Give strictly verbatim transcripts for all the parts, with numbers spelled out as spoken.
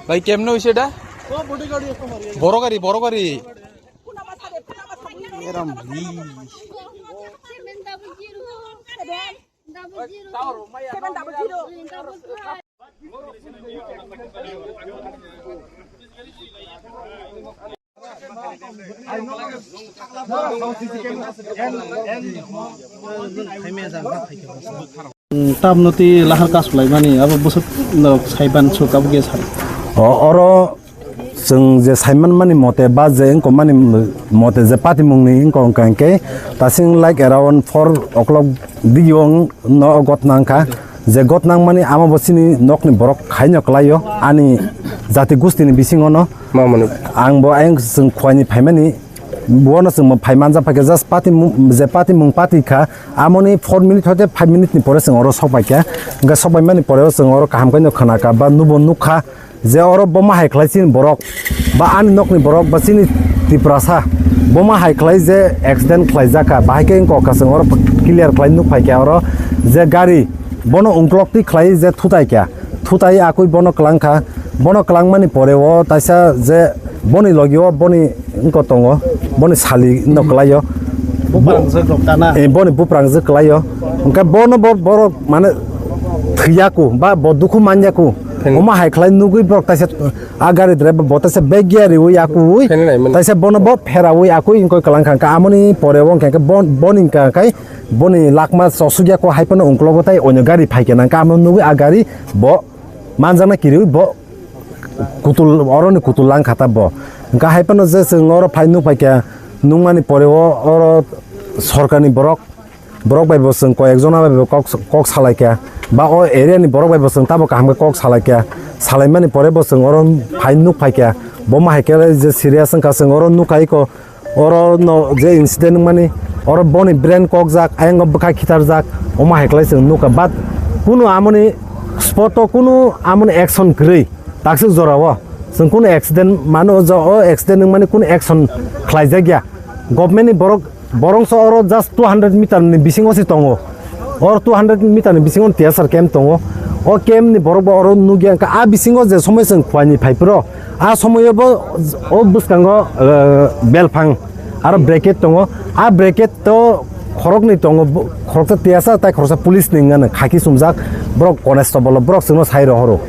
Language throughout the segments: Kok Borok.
ভাই, কেমনে হইছে এটা? বড় গাড়ি, বড় গাড়ি। Tamno twi lahar kasu laimani abo bwswk no saiban swk abo khe sar. O, oro chwng je saiman mani mote ba je wngkok mani mote je patimung ni wngkok hwnkha hwnkhe tasing like around four o'clock digio no gotna wngkha. Je gotna wngmani amo bo chini nokni borok haino kwlaio ani jati gustini bisingo no. Mamani. Ang bo ayang chwng khuaini phaimani, bono chwng bo phai manjak phaikha, just pati mung, je pati mung pati kha, amoni four minute hoite five minute ni pore chwng oro sok paikha. Hwnkhe sok paimani pore o chwng oro kaham khe no khna kha ba nubo nuk kha je oro bo ma hai khlai chini borok ba ani nokni borok ba chini Tiprasa bo ma hai khlai je accident khlai jak kha, bahai khe wng kok kha chwng oro clear khlai nuk phaikha oro je gari bono ungklok twi khlai je thutai kha. Thutai akui bono kwlang kha. Bono kwlangmani pore o taisa je boni logi o boni wngko tongo, boni sali no kwlai o. Buprang je rok tana. Eh, boni buprang je kwlai o. Hwnkhe bono bo, borok mane thwiyaku ba bo dukhu manyaku. Omo hai khlai nugui borok taisa a gari driver bo taisa bag gear riui akui. Taisa bono bo pheraui akui wngkoi kwlang kha. Hwnkhe amoni pore o hwnkhe bon-, boni hwnkha khe boni lakma chosuk ya ko hai phano ungklogo tai onyo gari phaikhe nang khe amo nugui a gari bo manjakna kiriui bo kutul oroni kutul lang kha ta bo. Hwnkhe hai phano je chwng oro phai nuk phaikha nukmani pore o oro sorkarni borok, borok bai bo chwng koi ek jona bai bo kok, kok salaikha ba o area ni borok bai bo chwng tamo kaham khe kok salaikha. Salaimani pore bo chwng oro phai nuk phaikha bo ma hai khe je serious wngkha chwng oro nukha iko. Oro no je incident wngmani, oro boni brain kokjak, ayang bwkha khitarjak, omo hai khlai chwng nukha. But kunu amoni spot o kunu amoni action kwrwi, takswk jora o chwng kunu accident mano, o accident wngmani kunu action khlaijak ya. Government ni borok, borok so oro just two hundred meter ni bisingo se tongo. Or two hundred meter ni bisingo T S R camp tongo. O camp ni borok bo oro nugya, hwnkha a bisingo je somoi chwng khuani phai phro, a somoio bo o bwskango, eh, belphang aro bracket tongo. A bracket to khoroknwi tongo, bo-, khoroksa T S R tai khoroksa police ni wngmano khaki chumjak. Borok constable, borok chwngno sai rohoro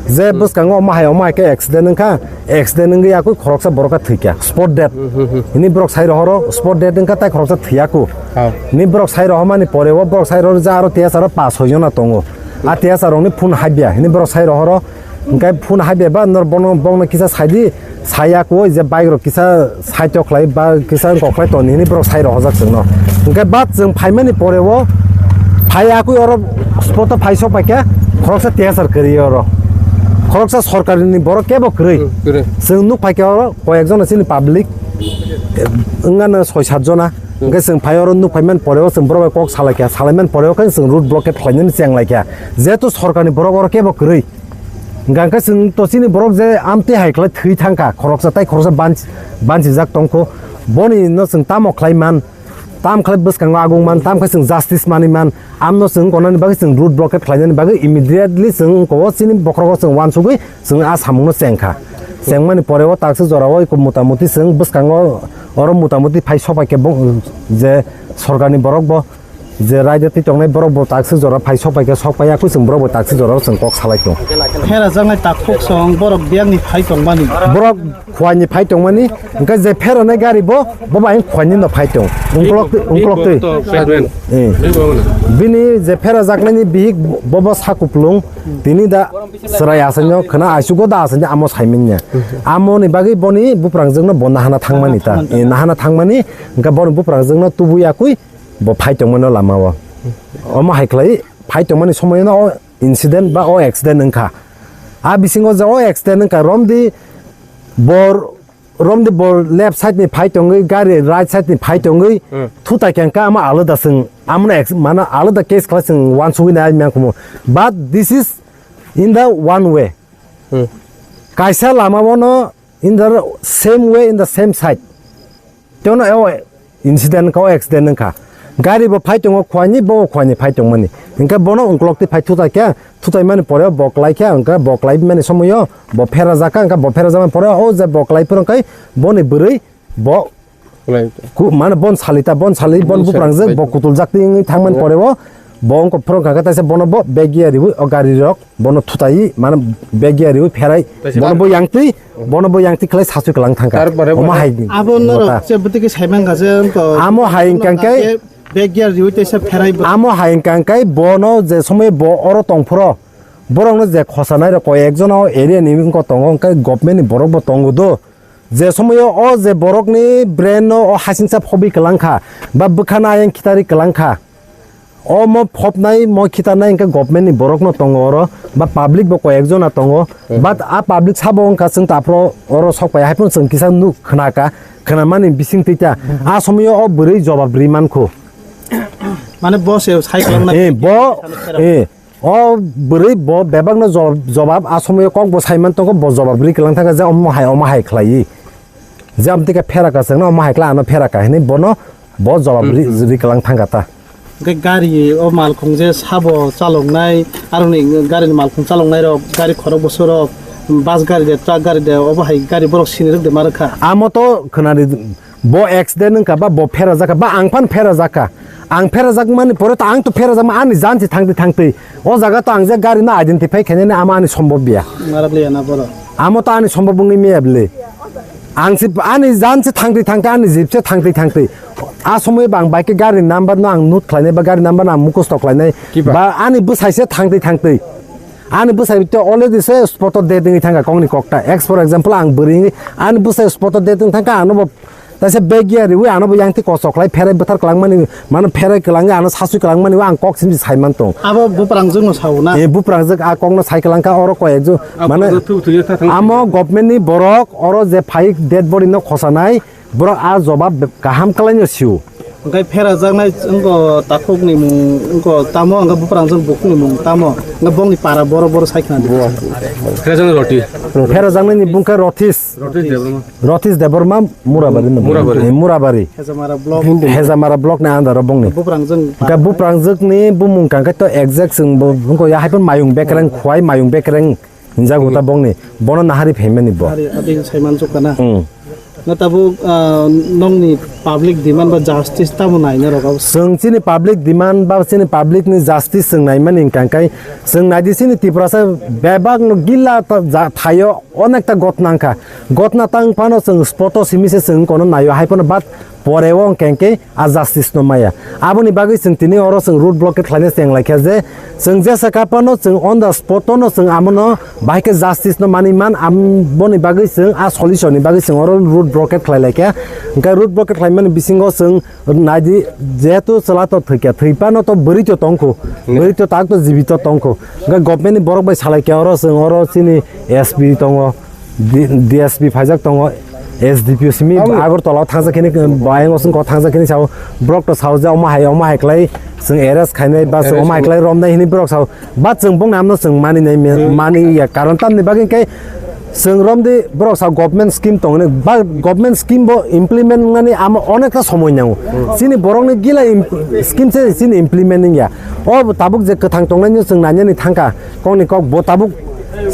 je bwskango omo hai, omo hai khe accident wngkha. Accident wngwi yakui khoroksa borok khe thwikha, spot death. Hmm, hmm, hmm. Hini borok sai rohoro, spot death wngkha tai khoroksa thwiyaku. Oh. Hini borok sai rohormani pore o borok sai rohoro je aro T S R o pas soi jona tongo. A T S R rokni phone habya, hini borok sai rohoro. Hwnkhe phone habya ba nor bono, bono kisa sai di, sai yakui je bike rok kisa side o khlai ba kisa wngkok khlai toni hini borok sai rohorjak chwngno. Hwnkhe bat chwng phaimani pore o phai yakui oro spot o phai sok paikha, khoroksa T S R kwrwi oro. Khoroksa sorkarni borok kebo kwrwi. Hmm, kwrwi. Chwng nuk paikha oro koyek jona chini public, eh, wngano soi sat jona. Hmm. Hwnkhe chwng phai oro nuk phaimani pore o chwng borok bai kok salaikha, salaimani pore o khe chwng road blockade khlainani chenglaikha. Jehetu sorkarni borok oro kebo kwrwi. Hwnkha khe chwng to chini borok je amtwi hai khlai thwi thangkha, khoroksa tai khoroksa banch-, banchijak tongkho. Boni no chwng tamo khlai man, tam khlai bwskango agung man, tam khe chwng justice manwi man. Amno chwng konani bagwi chwng road blockade khlainani bagwi immediately chwng ko chini bokhorogo chwng uansugwi chwng a samungno chengkha. Chengmani pore o takswk jora o iko motamuti chwng bwskango oro motamuti phai sopaikhe bo je sorkarni borok bo je raida twi tongnai borok bo takswk jora phai sok paikha, sok paiya khe chwng borok bo takswk jora o chwng kok salai tongo. Phera jaknai takhuk song borok biyangni phai tongmani. Borok khuaini phai tongmani, hwnkhe je pheranai gari bo, bo bai khuaini no phai tong. Ungklok twi, ungklok twi. Eh. Bini je phera jaknaini bihik bo, bo sa kuplung, tini da chwrai asaino khwna aisugo da asaino amo saimanya. Amoni bagwi boni buprangjwkno bo nahana thangmani ta. Eh, nahana thangmani, hwnkhe boni buprangjwkno tubui yakui, bo phai tongmano lama o. Omo hai khlai phai tongmani somoino o incident ba o accident wngkha. A bisingo je o accident wngkha, romdi bor, romdi bor left side ni phai tongwi, gari right side ni phai tongwi, hmm, thutai khe wngkha, ama alada chwng, amano ex-, mano alada case khlai chwng uansugwi nai mangkhumu. But this is in the one way. Hmm. Kaisa lama bono in the same way, in the same side. Teno o incident wngkha, o accident wngkha. Gari bo phai tongo khuaini, bo khuaini phai tongmani. Hingke bono ungkulok twi phai thutai khe, thutai mani pore bo klai khe, hingke bo klai mani somoyo bo phera jakha, hingke bo phera jakmani pore o je bo klai phuru hingke boni bwrwi bo Klai. Ku-, mane bon salita, bon sali, bon Bon sali, buprang je, bai. Bo kutul jak twi wngwi thangmani pore o, bo wngkha phuru hingke taisa bono bo bag ya riwi o gari rok. Bono thutai, mane bag ya riwi pherai. Taisa Bono bar- bo yang twi, bono bo yang twi khlai sasu klang thangkha. Tar pore Omo pore. Hai Abo norok mota. Je bwtwi khe sai mankha je wngkha. Amo hai wngkha khe Bag gear riwi teisa pherai bo. Amo hai wngkha khe bono je somoi bo oro tong phuru. Borokno je khosa nai rok koi ekjon o area ni wngkha tongo, hwnkhe government ni borok bo tongo do. Je somoi o je borok ni brain no o hasingsa phobi kwlang kha, ba bwkha no ayang khitari kwlang kha. Omo phopnai, mo khitarnai hwnkhe government ni borokno tongo oro, ba public bo koi ekjona tongo, Hmm. But a public sabo wngkha chwng taphro oro sok pai, haiphano chwng kisa nuk khna ka, khna mani bising twi ta. A somoyo o bwrwi jobab ri mankho. Mane bo se sai kwlang na. Eh, bo, eh, o bwrwi bo bebakno job-, jobab a somoyo kok bo sai man tongo, bo jobab ri kwlang thangkha je omo hai, omo hai khlai. Je amtwi khe phera ka chwngno omo hai khlai ano phera ka hinwi bono bo jobab ri-, Hmm. Ri kwlang thangkha ta. Hwnkhe gari o malkhung je sabo chaloknai, aroni garini malkhung chaloknai rok, gari khorok bwswk rok, bus gari de, truck gari de, obo hai gari borok sini rwk de ma rwkha. Amo to khwnari bo accident wngkha ba bo phera jakha ba ang phan phera jakha. Ang phera jakmani pore to ang to phera jakma ani jan si thangtwi thangtwi. O jaga to ang je gari no identify khainani amo ani sombhob ya. Marap liya na borok. Amo to ani sombhob wngwi maya bwle. Ang se ani jan se thangtwi thangtwi, ani jeep se thangtwi thangtwi. A somoi bang bai khe gari number no ang note khlainai ba gari number no ang mukhusto khlainai. Kiba? Ba ani bwsai se thangtwi thangtwi. Ani bwsai to already se spot o dead wngwi thangkha kok ni kok ta. Ex for example ang bwrwi wngwi ani bwsai spot o dead wngwi thangkha, ano bo taisa bag ya riwi ano bo yang twi kosok khlai pherai bwthar kwlangmani, mano pherai kwlangwi ano sasui kwlangmani ang kok simi sai man tong. Abo buprang jwk no sao na? Eh, buprang jwk a kok no sai kwlang kha oro koi ekjwk. Mane, abo thuk thuk ya tha thang. Amo government ni borok oro je phai dead body no khosanai, borok a jobab kaham kwlai no sio. Hwnkhe phera jaknai wngkha takhuk ni mung wngkha tamo, hwnkhe buprang jwk bukhuk ni mung tamo, hwnkhe bongni para boro boro sai khna di. Phera jaknai roti. Phera jaknai ni bung khe Rothis. Rothis Debbarma. Rothis Debbarma Murabari no. Murabari. Eh, Murabari. Hejamara block. Hejamara block ni under o bongni. Buprang jwk. Hwnkhe buprang jwk ni bumung kang khe to exact chwng bo wngkha ya hai phano mayung bekreng, khwai mayung bekreng. Hinjak uta bongni, bono nahari phaimani bo. Hari, hari saiman chukana. Hmm. Na tabuk, ah, nongni public demand ba justice tamo naina rok abo? Chwng chini public demand ba chini public ni justice chwng naimani hwnkha khe chwng naidi chini Tiprasa bebak no gila ta ja thaio onekta gotna wngkha. Gotna tang phano chwng spoto simi se chwng kono naio hai phano but pore o hwnkhe khe a justice no maya. Aboni bagwi chwng tini oro chwng road blockade khlaina cheng laikha je chwng jesa kaphano chwng on the spot no chwng amono bahai khe justice no manwi man, aboni bagwi chwng a solution ni bagwi chwng oro road blockade khlai laikha. Hwnkhe road blockade khlaimani bisingo chwng naidi jehetu chwla to thwikha, thwi phano to bwrwi to tongkho, bwrwi to tak to jibito tongkho. Hwnkhe government ni borok bai salaikha oro chwng oro chini S P tongo. D-, D S P phaijak tongo, S D P O simi Agartala o thangjak khini, bayang osong kok thangjak khini sao, borok to sao je omo hai, omo hai khlai, chwng arrest khainai ba chwng omo hai khlai romnai hini borok sao, ba chwng bongni amno chwng mani nai, mani ya, karon tamni bagwi khe chwng romdi borok sao government scheme tongni, ba government scheme bo implement wngnani amo onekta somoi nango. Chini borokni gila im-, scheme se chini implement wngya. O tabuk je kwthang tongnai no chwng nainani thangkha, kokni kok bo tabuk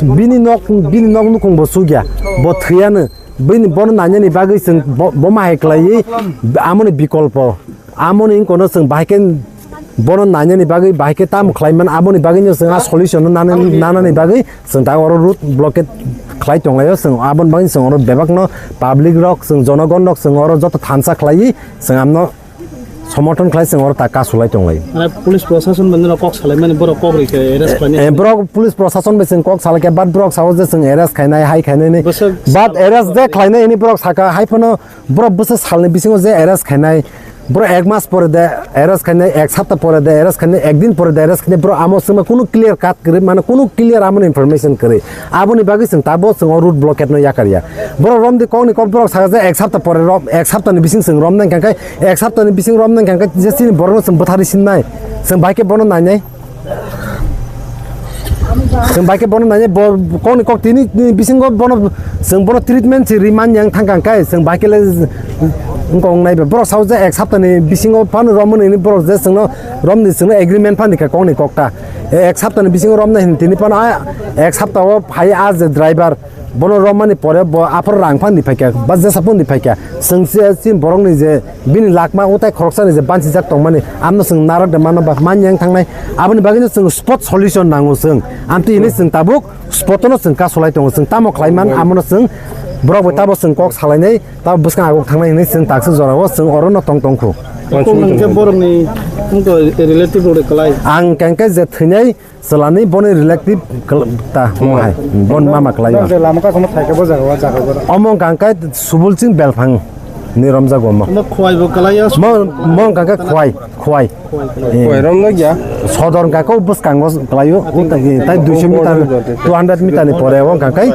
Bini nok, bini nok nukung bo sugya, bo thwiyano. Bini bono nainani bagwi chwng bo, bo ma hai khlaiwi, amoni bikolpo. Amoni wngkono chwng bahai khe bono nainani bagwi, bahai khe tamo khlai man, aboni bagwino chwng a solution no nana-, nanani bagwi chwng ta oro road blockade khlai tonglaio. Chwng aboni bagwi chwng oro bebakno public rok, chwng jonogon rok, chwng oro joto thansa khlaiwi chwng amno Somorthon khlai chwng oro ta kasulai tonglai. Mane police prosason bai nino kok salaimani borok kok rikhe arrest khlainai. Eh, borok police prosason bai chwng kok salaikha, but borok sao je chwng arrest khainai, hai khainai ni. Bwswk But sal arrest je khlainai hini borok saka, hai phano borok bwswk salni bisingo je arrest khainai. Borok ek mas pore de arrest khainai, ek sapta pore de arrest khainai, ek din pore de arrest khainai, borok amo swngma kunu clear cut kwrwi, mane kunu clear amo information kwrwi. Aboni bagwi chwng tabo chwng o road blockade no yakarya. Borok romdi kokni kok borok saka je ek sapta pore rom, ek sapta ni bising chwng romnai hwnkha khe, ek sapta ni bising romnai hwnkha khe je chini borok no chwng bwtharwi sinnai. Chwng bai khe bono nainai. Chwng bai khe bono nainai, bo kokni kok tini, tini bisingo bono chwng bono treatment si ri man yang thang kang khe chwng bai khe le Wngkok nai be borok sao je ek saptani bisingo phano romani hwnwi borok je chwngno romni chwngno agreement phani kha kokni kokta. E ek saptani bisingo romnai hwnwi tini phano a ek saptao phai a je driver bono romani pore bo aphuru rang phani phaikha ba jesa phani phaikha. Chwng se chini borokni je bini lakma utai khoroksani je bansijak tongmani amno chwng narwk de mano ba manya wng thangnai. Aboni bagwino chwng spot solution nango chwng. Amtwi hwnwi chwng tabuk spot-o no chwng kasolai tongo. Chwng tamo khlai man amono chwng borok bai tabo chwng kok salainai. Ta bwskang aguk thangnai hwnwi chwng taksa jorao chwng oro no tong tong kho. Kok nang khe borokni wngkha relative rok de kwlai. Ang kang khe je thwinai chwlani boni relative kwl-, ta mo hai bon mama kwlai. Nang je lama kasamo thai khe bo jaga o jaga o. Omo kang khe Subul Singh Belphang ni romjak omo. Omo khwai bo kwlai o. Mo, mo kang khe khwai. Khwai. Khwai rom no ya. Sodor hwnkha khe bwskango kwlaio. Tai duiso meter, two hundred meter ni pore o hwnkha khe.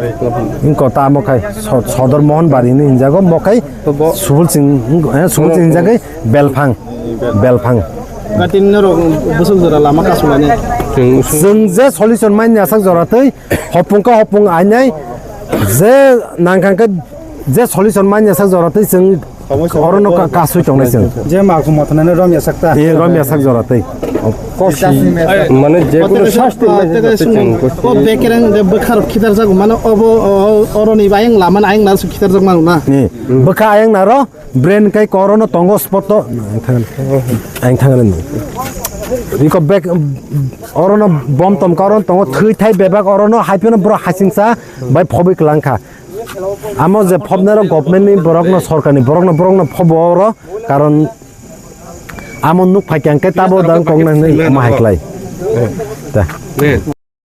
Wngkha tamo khai so-, Sodor Mohon Bari hinwi hinjago. Mo khai Subul Singh, eh, Subul Singh hinjagwi Belphang. Belphang. Gatin norok bwswk jora lama kasulani. Chwng je solution manya sak jora twi hopung khe hopung ainai je nangkha khe je solution manya sak jora twi chwng oro no ka-, kasui tongnai chwng. Je malkhung mothonani rom ya sakta. E rom ya sak jora tei. Kosi, mane je kono sasti mane jate chwng kosi. O bekereng de bwkha rok khitar jago mane obo, o, oroni bayang laman ayang nar su khitar jak mano na. Ni bwkha ayang naro brain kai korono tongo spot to. Ang thang, ang thang ni. Iko bek orono bom tom koron tongo thwi thai bebak orono haipeno bro hasingsa bai phobwi kwlangkha. Amo je phobnairok government ni borokno, sorkar ni borokno, borokno phobo oro, karon amo nuk phai khe ang khe tabo dang kok nang nai ma hai klai. Ta.